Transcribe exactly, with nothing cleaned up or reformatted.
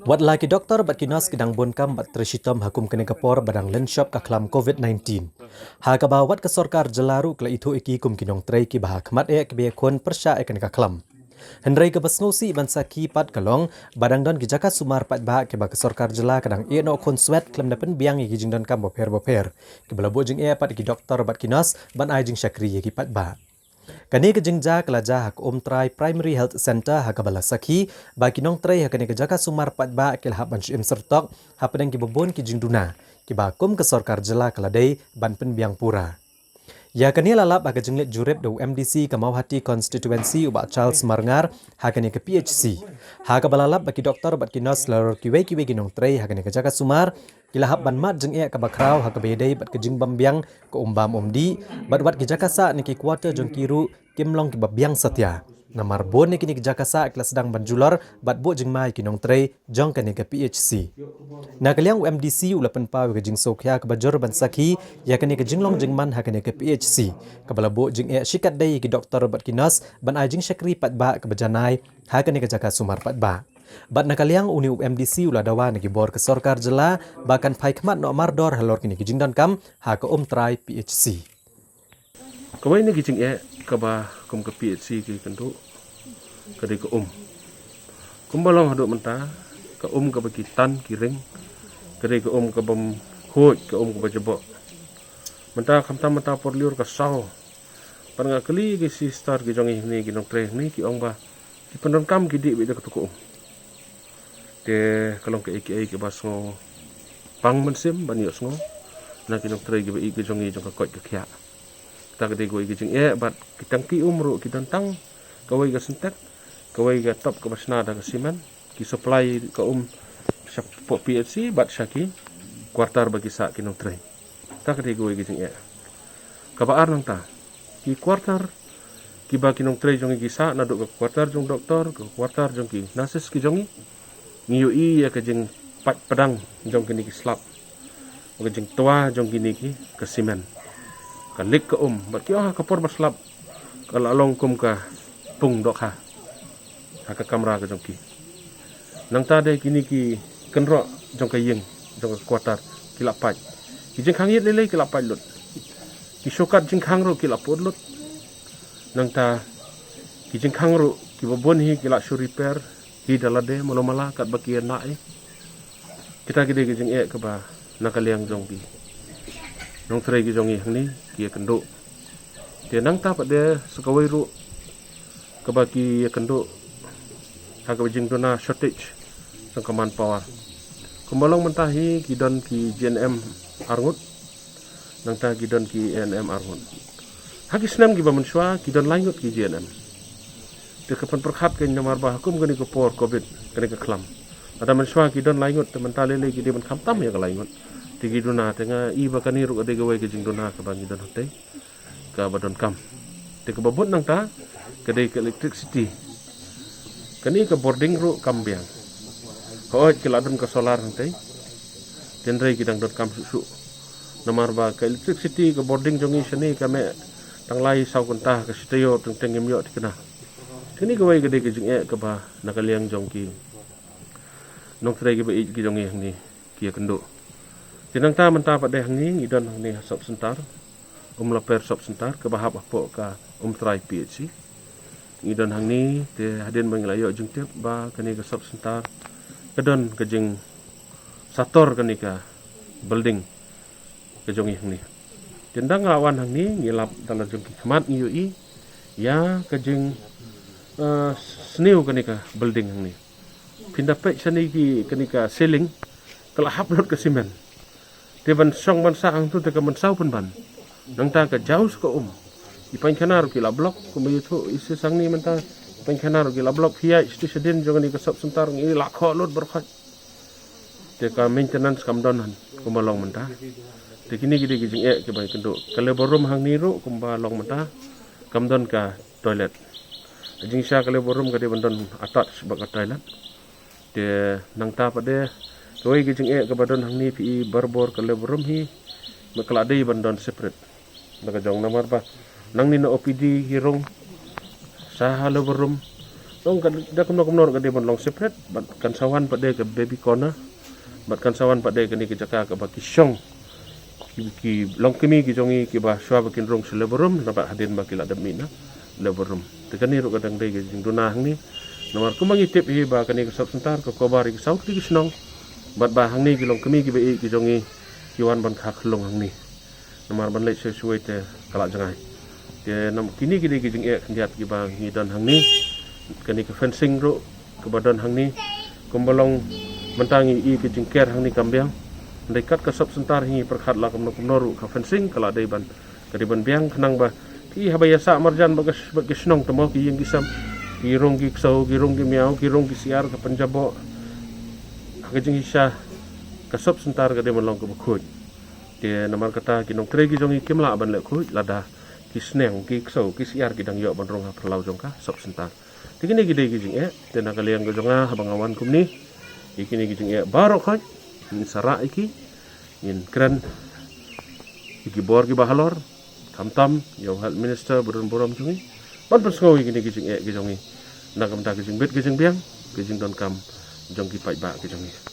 Wat la ki doktor bad ki nurse ki dang bun kam bad trei shitom ha kum kane ka por ba dang lynshop ka khlam covid nineteen, ha kaba wat ka sorkar jylla ruh ka la ithuh ïa ki kum ki nongtrei kiba ha khmat eh kiba ïakhun pyrshah ïa kane ka khlam. Hynrei kaba sngewsih ban sakhi pat ka long ba dang don ki jaka sumar paidbah kiba ka sorkar jylla ka dang ïeh noh khun swet khlem da pynbiang ïa ki jingdonkam bapher bapher, kiba la buh jingeh pat ïa ki doktor bad ki nurse ban ai jingshakri ïa ki paidbah. Kane ka jingjia ka la jia ha ka Umtrai Primary Health Centre ha kaba la sakhi ba ki nongtrei ha kane ka jaka sumar paidbah ki la hap ban shu im syrtok hapdeng kiba bun ki jingduna kiba kum ka sorkar jylla ka la dei ban pynbiang pura. Ïa kane la lap ha ka jingleit jurip da u M D C ka Mawhati Constituency u Bah Charles Marngar ha kane ka P H C, ha kaba la lap ba ki doktor bad ki nurse halor kiwei kiwei ki nongtrei ha kane ka jaka sumar ki la hap ban mad jingeh kaba khraw ha kaba ïadei bad ka jingbym biang ka um bam um dih, bad wat ki jaka sah ne ki quarter jong ki ruh kim long kiba biang satia. Namar bun na kine ki jaka sah ki la sdang ban julor bad buh jingma ïa ki nongtrei jong kane ka P H C. Na ka liang u M D C u la pynpaw ïa ka jingsngewkhia kaba jur ban sakhi ïa kane ka jinglong jingman ha kane ka P H C, kaba la buh jingeh shikatdei ïa ki doktor bad ki nurse ban ai jingshakri paidbah kaba janai ha kane ka jaka sumar paidbah. Bad na ka liang une u M D C u la dawa na ki bor ka sorkar jylla ba kan phai khmat noh mardor halor kine ki jingdonkam ha ka Umtrai P H C. Kawei na ki jingeh kaba kum ka P H C ki kynduh ka dei ka um. Kumba long haduh mynta, ka um kaba ki tan ki ring ka dei ka um kabym khuid, ka um kaba jaboh. Mynta khamtam mynta por lyiur ka saw. Pat nga kylli ki sister ki jong ngi hangne, ki nongtrei hangne, ki ong ba ki pyndonkam ki dih beit da katu ka um. Te ka long kaei kaei kaba sngewpang mynsiem ban ïohsngew na ki nongtrei kiba ïeit ki jong ngi jong ka koit ka khiah. Kata ka dei kawei ka jingeh, bad ki tangki um ruh ki don tang kawei ka syntek, kawei ka top kaba shna da ka simen, ki supply ka um sha P H C bad sha ki quarter ba ki sah ki nongtrei. Kata ka dei kawei ka jingeh. Kaba ar nangta, ki quarter kiba ki nongtrei jong ngi ki sah, naduh ka quarter jong doktor, ka quarter jong ki nurses ki jong ngi, ngi ïohi ïa ka jingpait pdang jong kine ki slab, ka jingtwa jong kine ki ka simen. Ka lik ka um, bad ki ong ha ka por ba slap ka la long kum ka pung dohkha ha ka kamra ka jong ki. Nangta de kine ki kynroh jong ka ïing, jong ka quarter, ki la pait. Ki jingkhang ïit lei lei ki la pait lut. Ki shortcut jingkhang ruh ki la put lut. Nangta ki jingkhang ruh kiba bun hi ki la shu repair hi da lade mano mala katba ki ïa nah hi. Kita ki dei ki jingeh kaba na ka liang jong ki nongtrei ki jong ngi hangne ki ïa kynduh. Te nangta pat de sa kawei ruh kaba ki ïa kynduh ha kaba jingduna shortage jong ka manpower. Kumba long mynta hi ki don ki G N M arngut, nangta ki don ki A N M arngut. Ha ki snem kiba mynshuwa ki don lai ngut ki G N M. Te ka pynpyrkhat ka namar ba ha kum kane ka por covid, kane ka khlam, lada mynshuwa ki don lai ngut, te mynta lei lei ki dei ban kham tam ïa ka lai ngut. Te ki duna, te nga i ba kane ruh ka dei kawei ka jingduna kaba ngi don hangtei kaba donkam. Te kaba bud nangta ka dei ka electricity. Kane ka bording ruh kam biang. Hooid ki la don ka solar hangtei, hynrei ki dang donkam shuh shuh. Namar ba ka electricity, ka bording jong ngi shane ka mih tang lai saw kynta, ka shi taïew teng teng ngim ïoh thikna. Kane kawei ka dei ka jingeh kaba na ka liang jong ki nongtrei kiba ïeit ki jong ngi hangne ki ïa kynduh. Te nangta mynta pat de hangne ngi don hangne ha sub center, Umlaper sub center kaba hap hapoh ka Umtrai P H C. Ngi don hangne, te hadien ba ngi la ïoh jingtip ba kane ka sub center ka don ka jingsator kane ka building ka jong ngi hangne. Te ynda nga la wan hangne ngi lap da la jong ki khmat, ngi ïohi ïa ka jing, eh, sniew kane ka building hangne. Phin da peit shane ki, kane ka ceiling ka la hap lut ka simen. Te ban shong ban sah hangtu te ka mynsaw pynban. Nangta ka jaw sha ka um. Ki painkhana ruh ki la block, kumba ïathuh i shisha hangne mynta. Painkhana ruh ki la block, phi ïaid sha station jong kane ka sub center, ngi la khoh lut baroh khoit. Te ka maintenance kam don han kumba long mynta. Te kine ki dei ki jingeh kiba ïa kynduh. Ka labor room hangne ruh kumba long mynta kam don ka toilet. Ka jingshisha ka labor room ka dei ban don attached bad ka toilet. Te nangta pat de kawei ka jingeh kaba don hangne, phi i barabor ka labor room hi, ma ka la dei ban don separate na ka jong, namar ba nangne na O P D ki rung sha ha labor room, Long ka da kumno kumno ka dei ban long separate, bad kan sa wan pat de ka baby corner, bad kan sa wan pat de kane ka jaka kaba ki shong ki, ki longkmie ki jong ngi kiba shwa ba kin rung sha labour room, naba hadien ba ki la dep mih na labour room. Te kane ruh ka dang dei ka jingduna hangne. Namar kumba ngi tip hi ba kane ka sub center ka cover ïa ki saw tylli ki shnong. Bad ba hangne ki longkmie kiba ïeit ki jong ngi ki wan ban kha khyllung hangne. Namar ban leit sha shuwei te ka la jngai. Te nam kine ki dei ki jingeh khyndiat kiba ngi don hangne. Kane ka fencing ruh kaba don hangne. Kumba long mynta ngi ïohi ka jingker hangne kam biang. Hynrei kat ka sub center hi ngi pyrkhat la kumno kumno ruh ka fencing ka la dei ban, ka dei ban biang khnang ba ki haba ïa sah marjan bad ka sh-, bad ka shnong te mo ki ïing ki sem, ki rung ki ksew, ki rung ki miaw, ki rung ki syiar, ka pynjaboh ha ka jingshisha ka sub center ka dei ban long kaba khuid. Te namar kata ki nongtrei ki jong ngi kim lah ban leh khuid lada ki sneng, ki ksew, ki syiar ki dang ïoh ban rung ha phyllaw jong ka sub center. Te kine ki dei ki jingeh, te na ka liang ka jong nga haba nga wan kumne, ïa kine ki jingeh baroh khoit ngin sa rah ïa ki, ngin kren ïa ki bor kiba halor, khamtam ïa u health minister ba don burom jong ngi ban pynsngew ïa kine ki jingeh ki jong ngi na ka bynta ka jingbit ka jingbiang, ka jingdonkam jong ki paidbah ki jong ngi.